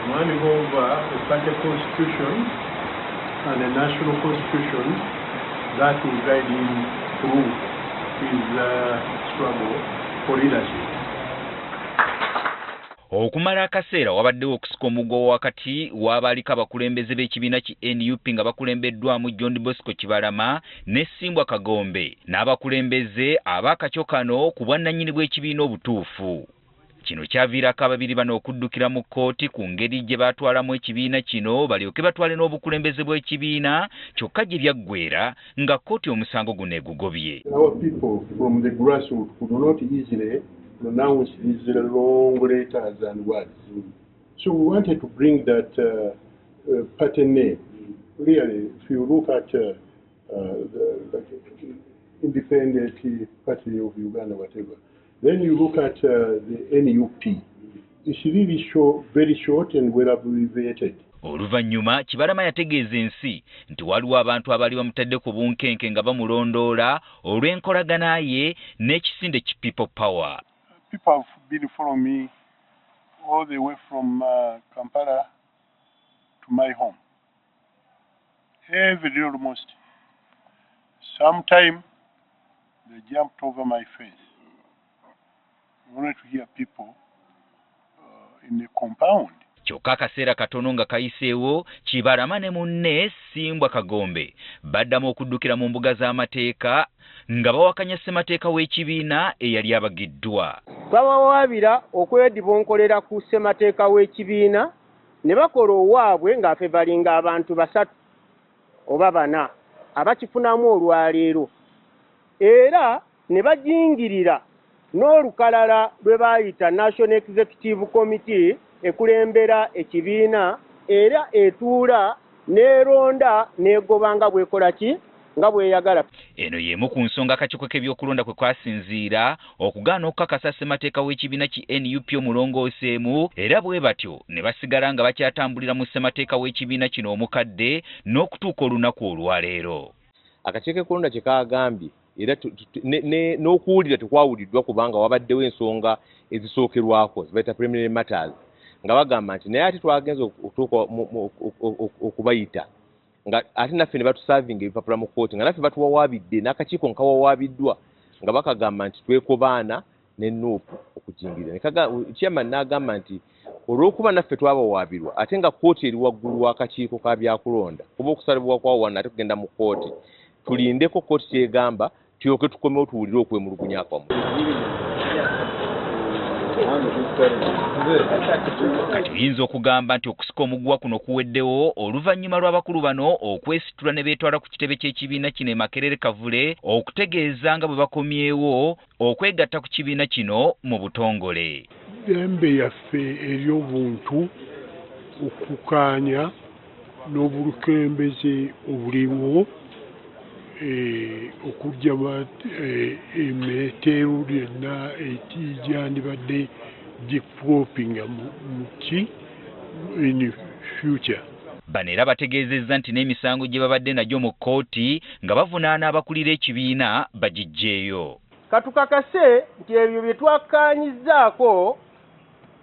Handing over a party constitution and a national constitution that will guide him through his struggle for leadership. Okumala akaseera wabaddewo okusika omuguwa wakati w'abaaliko abakulembeze b'ekibiina ki NUP nga bakulembeddwamu John Bosco Kibalama ne Ssimbwa Kagombe n'abakulembeze ab'akakyo kano ku bwannannyini bw'ekibiina obutuufu. Kino kyaviirako ababiri bano okuddukira mu kkooti ku ngeri gye baatwalamu ekibiina kino balyoke batwale n'obukulembeze bw'ekibiina, kyokka gye byaggweera nga kkooti omusango guno egugobye. Our people from the grassroots could not easily pronounce these long letters and words. So we wanted to bring that party name. Really, if you look at the, like, Independent Party of Uganda, whatever, then you look at the NUP. It's really short, very short and well abbreviated. Oluvannyuma Kibalama yategeeza ensi nti waliwo abantu abaali bamutadde ku bunkenke nga bamulondoola olw'enkolagana ye n'ekisinde ki People Power. People have been following me all the way from Kampala to my home. Every day almost. Sometime they jumped over my fence. I wanted to hear people in the compound. Kyokka akaseera katono nga kayiseewo, Kibalama ne munne Ssimbwa Kagombe baddamu okuddukira mu mbuga z'amateeka nga bawakanya ssemateeka w'ekibiina eyali abagiddwa. Twabawaabira okwedibonkolera ku ssemateeka w'ekibiina ne bakola owaabwe ng'afevalinga abantu basatu oba bana abakifunamu olwaleero, era ne bajingirira n'olukalala lwe baayita National Executive Committee ekulembera ekibiina, era etuula n'eronda n'egoba nga bw'ekola ki nga bw'eyagala. Eno y'emu ku nsonga akakiiko k'ebyokulonda kwe kwasinziira okugaana okukakasa ssemateeka w'ekibiina ki NUP omulongooseemu, era bwe batyo ne basigala nga bakyatambulira mu ssemateeka w'ekibiina kino omukadde n'okutuuka olunaku olwaleero. Akakiiko k'ekulonda kye kaagambye era n'okuwulira tekwawuliddwa kubanga wabaddewo ensonga ezisookerwako zibayita preliminary matters, nga bagamba nti naye ate twagenza okutuuka okubayita nga ate naffe ne batuservinga ebipapula mu kkooti nga naffe batuwawaabidde n'akakiiko nkawawaabiddwa nga bakagamba nti twekobaana ne NUP okujingirira. Chairman n'agamba nti olw'okuba naffe twabawaabirwa ate nga kkooti eri waggulu w'akakiiko ka byakulonda, kuba okusalibwa kwawo wano ate kugenda mu kkooti, tulindeko kkooti kyegamba tulyoke tukomewo tuwulire okwemulugunya kwammwe. Kati oyinza okugamba nti okusika omuguwa kuno kuweddewo oluvannyuma lw'abakulu bano okwesitula ne beetwala ku kitebe ky'ekibiina kino e Makerere Kavule okutegeeza nga bwe bakomyewo okwegatta ku kibiina kino mu butongole. Ddembe yaffe ery'obuntu okukaanya n'obulukembeze obuliwo okujja emeteeru lyonna egyandibadde gipropinga mu ki in future. Bano era bategeezezza nti n'emisango gye babadde nagyo mu kkooti nga bavunaana abakulira ekibiina bagiggyeeyo. Katukakase nti ebyo bye twakkaanyizzaako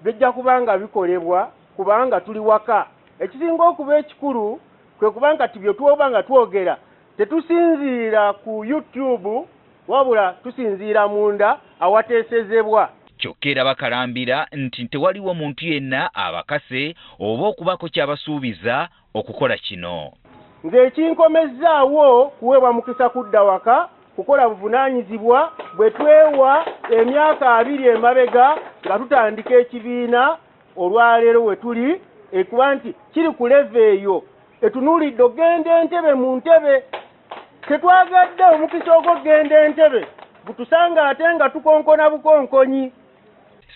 bijja kuba nga bikolebwa kubanga tuli waka. Ekisinga okuba ekikulu kwe kubanga ti bye tuba nga twogera tetusinziira ku YouTube, wabula tusinziira munda awateesezebwa. Kyokka era bakalambira nti tewaliwo muntu yenna abakase oba okubaako ky'abasuubiza okukola kino. Nze ekinkomezzaawo kuweebwa mukisa kudda waka kukola buvunaanyizibwa bwe twewa emyaka 20 emabega nga tutandika ekibiina. Olwaleero we tuli ekuba nti kiri ku level eyo etunuulidde ogenda Entebe mu ntebe. Tetwagadde omukisa ogw'okugenda Entebe gutusanga ate nga tukonkona bukonkonyi.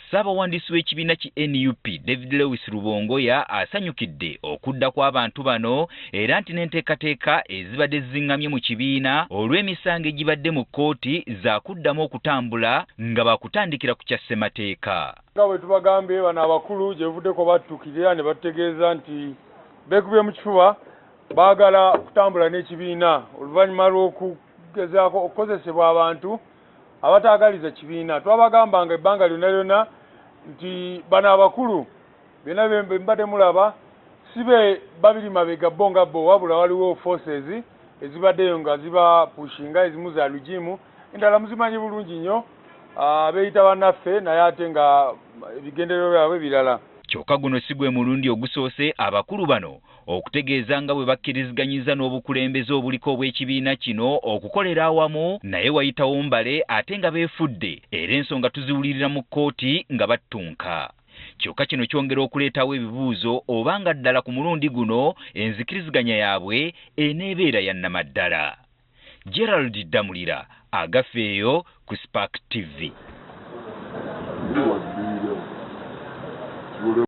Ssaabawandiisi w'ekibiina ki NUP David Lewis Rubongoya asanyukidde okudda kw'abantu bano, era nti n'enteekateeka ezibadde ziŋŋamye mu kibiina olw'emisango egibadde mu kkooti zaakuddamu okutambula nga bakutandikira ku kya ssemateeka. Nga bwe tubagambye, bano abakulu gye buvuddeko batutuukirira ne batutegeeza nti beekubye mu kifuba, baagala kutambula n'ekibiina oluvannyuma lw'okugezaako okukozesebwa abantu abataagaliza kibiina. Twabagambanga ebbanga lyonna lyonna nti bano abakulu Byonna bye mbadde mulaba si be babiri mabega bo nga bo, wabula waliwo forces ezibaddeyo nga zibapushinga, ezimu za regime, endala muzimanyi bulungi nnyo, beeyita bannaffe naye ate nga ebigendererwa byabwe birala. Kyokka guno si gwe mulundi ogusoose abakulu bano okutegeeza nga bwe bakkiriziganyiza n'obukulembeze obuliko obw'ekibiina kino okukolera awamu, naye wayitawo mbale ate nga beefudde, era ensonga tuziwulirira mu kkooti nga battunka. Kyokka kino kyongera okuleetawo ebibuuzo oba nga ddala ku mulundi guno enzikiriziganya yaabwe eneebeera ya nnamaddala. Gerald Ddamulira, Agafeeyo ku Spark TV.